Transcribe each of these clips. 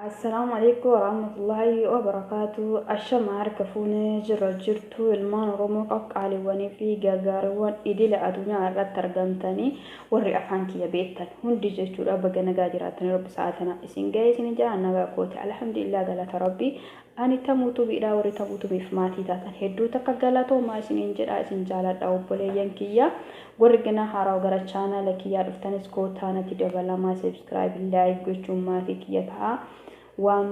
Assalaamu alaikum warahmatullahi wabarakaatu. Ashama harka fuunee jirra jirtu ilmaan Oromoo qaqqaaliiwwanii fi gargaariiwwan idila addunyaa irratti argamtanii warri afaan kiyya beektan hundi jechuudha. Baga nagaa jiraatanii Rabbi sa'a tana isin ga'ee isin jira nagaa kooti. Alhamdulillah, galata Rabbi. Ani Tamuu Tubiidha. Warri Tamuu Tubiif maatii taatan hedduu takka galatoomaa isiniin jedha, isin jaaladha obboleeyyan kiyya. Warri gana haaraa gara chaanaala kiyyaa dhuftanis kootaa natti dabalamaa, subscribe, like gochuun maatii kiyya ta'a. Waan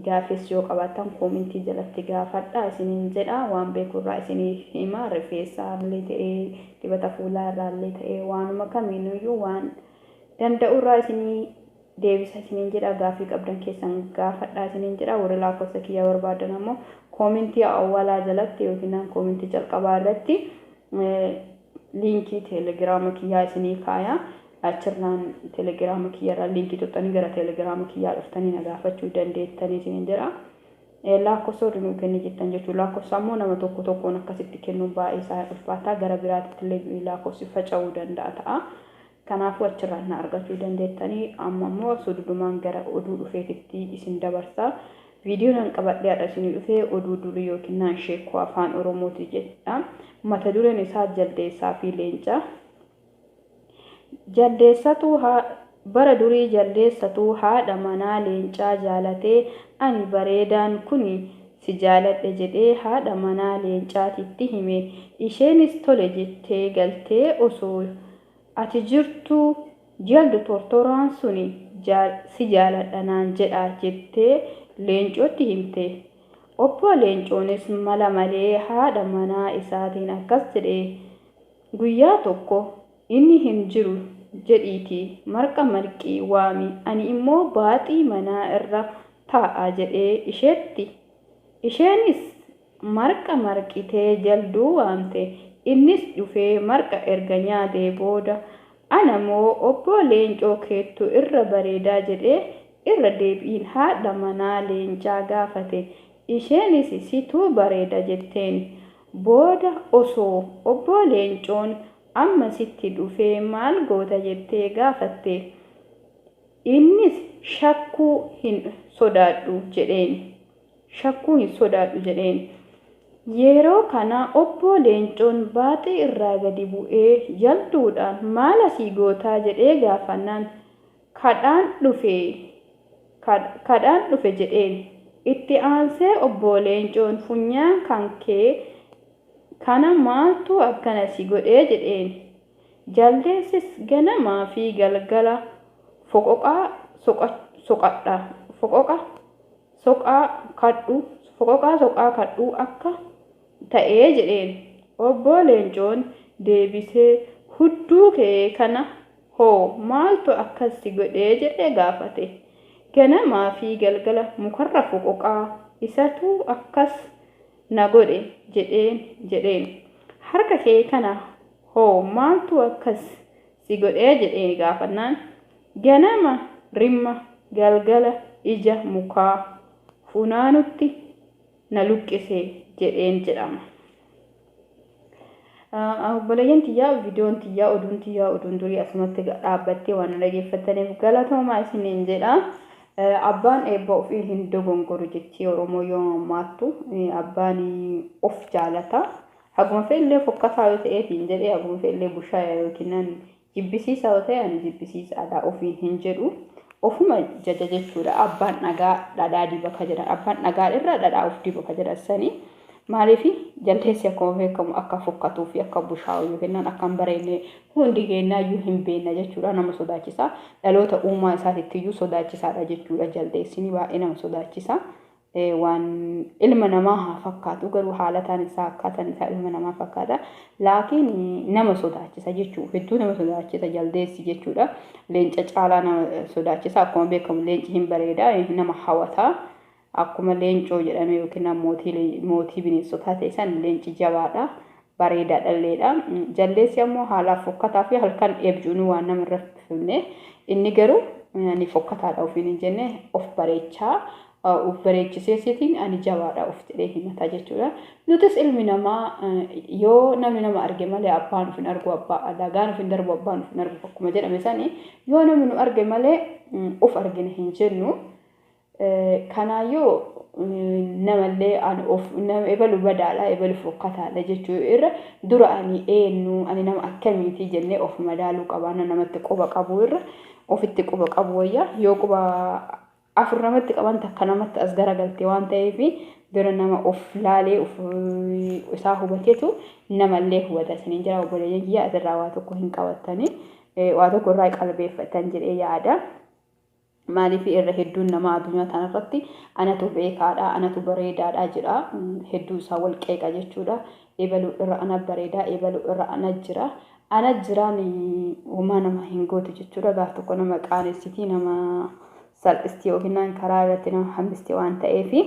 gaafes yoo qabaattan koomintii jalatti gaafadha isiniin jedha. Waan beekurraa isinii hima. Rifeensa illee ta'ee, dibata fuulaa irraa illee ta'ee, waanuma kamiinuyyuu waan danda'urraa isinii deebisa isiniin jedha. Gaafii qabdan keessan gaafadha isiniin jedha. Warri lakkoofsa kiyyaa barbaadan ammoo koomintii awwalaa jalatti yookiin koomintii jalqabaa irratti liinkii teelegiraama kiyyaa isinii kaaya. Achirraan teelegiraama kiyyarraa liinkii tuqxanii gara teelegiraama kiyyaa dhuftanii na gaafachuu dandeettanii isiniin jedha. Lakkoofsa warri nuu kenni jettan jechuudha. Lakkoofsa ammoo nama tokko tokkoon akkasitti kennuun baay'ee isaa ulfaataa, gara biraatti illee lakkoofsi faca'uu danda'a ta'a. Kanaafuu achirraan na argachuu dandeettanii. Amma immoo sududumaan gara oduu dhufeetitti isin dabarsa. Viidiyoon an qabadhee har'a isinii dhufee oduu durii yookiin naan sheekoo afaan Oromooti jedha. Mata dureen isaa Jaldeessaa fi Leenca. Jaldeessatu bara durii jaldeessatu haadha manaa leencaa jaalatee, "Ani bareedaan kun si jaaladhe," jedhee haadha manaa leencaatitti hime. Isheenis tole jettee galtee, "Osoo ati jirtuu jaldu tortoraan suni si jaaladha naan jedha," jettee leencootti himte. Obbo Leencoonis mala malee haadha manaa isaatiin akkas jedhe: "Guyyaa tokko inni hin jiru jedhiitii marqa marqii waami, ani immoo baaxii manaa irra taa'a," jedhee isheetti. Isheenis marqa marqitee jalduu waamte. Innis dhufee marqa erga nyaatee booda, "Ana moo obbo Leencoo keettu irra bareedaa?" jedhee irra deebiin haadha manaa leencaa gaafate. Isheenis "Situu bareeda," jetteen. Booda osoo obbo Leencoon amma sitti dhufee maal goota jettee gaafatte. Innis "Shakkuu hin sodaadhu," jedheen. "Shakkuu hin sodaadhu," jedheen. Yeroo kana obbo Leencoon baaxii irraa gadi bu'ee jalduudhaan, "Maal asii gootaa?" jedhee gaafannaan, "Kadhaan dhufe, kadhaan dhufe," jedheen. Itti aansee obbo Leencoon, "Funyaan kan kee kana maaltu akkana si godhee?" jedheen. Jaldeessis, "Ganamaa fi galgala foqoqaa soqadha, foqoqa soqaa kadhu, foqoqaa soqaa kadhu akka ta'ee," jedheen. Obbo Leencoon deebisee, "Hudduu kee kana hoo maaltu akkas si godhee?" jedhee gaafate. "Ganamaa fi galgala mukarra foqoqaa isatu akkas na godhe," jedheen, jedheen. "Harka kee kana hoo maaltu akkas si godhee?" jedhee gaafannaan, "Ganama rimma, galgala ija mukaa funaanutti na luqqise," jedheen jedhama. Obboleeyyan tiyyaa, viidiyoon tiyyaa, oduun tiyyaa, oduun durii asumatti dhaabbattee waan dhageeffataniif galatoomaa isiniin jedha. Abbaan eebba ofii hin dogongoru jechi Oromoo yoo mammaattu, abbaan of jaalata. Haguma fe'illee fokkataa yoo ta'eetiin jedhee, haguma fe'illee bushaaya yookiin jibbisiisaa yoo ta'e, ani jibbisiisaadha ofiin hin jedhu. Ofuma jaja jechuudha. Abbaan dhagaa dhadhaa diba ka jedhan. Abbaan dhagaa irra dhadhaa of diba ka jedhan sanii. Maaliif jaldeessi akkuma beekamu akka fokkatuu fi akka bushaa'u yookiin akka hin bareedne hundi keenyaayyuu hin beekna jechuudha. Nama sodaachisa. Dhaloota uumaa isaatitti iyyuu sodaachisaadha jechuudha. Jaldeessini baay'ee nama sodaachisa. Waan ilma namaa haa fakkaatu garuu haalataan isaa, akkaataan isaa ilma namaa fakkaata. Laakiin nama sodaachisa jechuudha. Hedduu nama sodaachisa jaldeessi jechuudha. Leenca caalaa nama sodaachisa. Akkuma beekamu leenci hin bareeda, nama hawwata. Akkuma leencoo jedhame yookiin mootii bineensotaa ta'e san, leenci jabaadha. Bareedaa dhalleedha. Jaldeessi ammoo haalaaf fokkataa fi halkan eebjuun waan nama irra fifne, inni garuu ani fokkataadha ofiin hin jenne, of bareechaa, of bareechisee ani jabaadha of jedhee himata jechuudha. Nutis ilmi namaa yoo namni nama arge malee abbaan of hin argu, abbaa alagaan of hin darbu, abbaan of hin argu akkuma jedhame sani, yoo namni nu arge malee of argina hin jennu. Kanaayyuu namallee ani of nama ebalu badaadha, ebalu fokkataadha jechuu irra, dura ani eenyu, ani nama akkamiiti jennee of madaaluu qabaanna. Namatti quba qabu irra ofitti quba qabu wayya. Yoo quba 4 namatti qaban, takka namatti as garagalte waan ta'eef, dura nama of laalee of isaa hubateetu namallee hubata isiniin jira. Obboleeyyan kiyya, asirraa waa tokko hin qabattanii, waa tokko irraa qalbeeffatan jedhee yaada. Maaliif, irra hedduun nama addunyaa kanarratti anatu beekaadha, anatu bareedaadha jedha. Hedduu isaa wal qeeqa jechuudha. Ebaluu irra ana bareedaa, ebaluu irra ana jira. Ana jiraan homaa nama hin gootu jechuudha. Gaaf tokko nama qaanessitii, nama salphisti yookiin karaa irratti nama hambisti waan ta'eefi.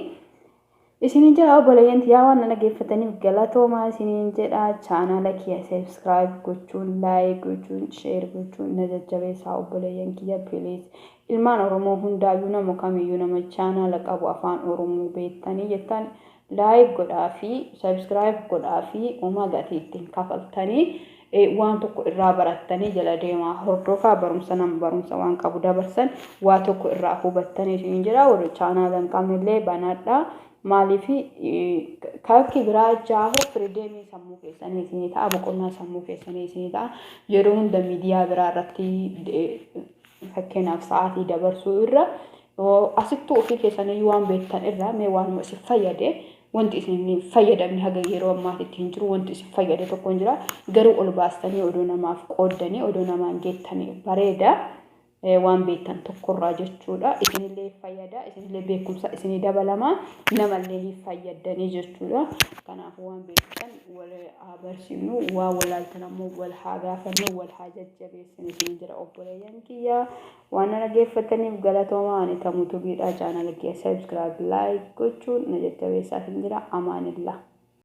Isiniin jedha obboleeyyan tiyyaa, waan na dhaggeeffataniif galatoomaa isiniin jedha. Chaanaala kiyya subscribe gochuun, like gochuun, share gochuun na jajjabeessaa obboleeyyan kiyya, please. Ilmaan Oromoo hundaayyuu, nama kamiyyuu, nama chaanaala qabu afaan Oromoo beektanii jettan like godhaa fi subscribe godhaa fi uumaa gatii ittiin kafaltanii waan tokko irraa barattanii jala deemaa hordofaa, barumsa nama barumsa waan qabu dabarsan waa tokko irraa hubattanii isiniin jedha. Warri chaanaala hin qabnellee banadhaa. Maaliif, kakki biraa jaahu freedomii sammuu keessanii isinii ta'a, boqonnaa sammuu keessanii isinii ta'a. Yeroo hunda miidiyaa biraa irratti fakkeenyaaf sa'aatii dabarsuu irra, asittuu ofii keessanii waan beektan irraa mee waanuma isin fayyade, wanti isin hin fayyadamne haga yeroo ammaatitti hin jiru, wanti isin fayyade tokko hin jira, garuu ol baastanii odoo namaaf qooddanii, odoo namaan geettanii bareeda. Waan beektan tokkorraa jechuudha. Isinillee fayyada, isinillee beekumsa isinii dabalama, namallee hin fayyadanii jechuudha. Kanaafuu waan beektan wal haa barsiifnu, waan walaaltan ammoo wal haa gaafannu, wal haa jajjabeessinu isin jira obboleeyyan kiyya. Waan na dhaggeeffataniif galatoomaa. Ani Tamuutu Biidhaa. Chaanala kiyya subscribe, like gochuun na jajjabeessaa isin jira. Amaanillah.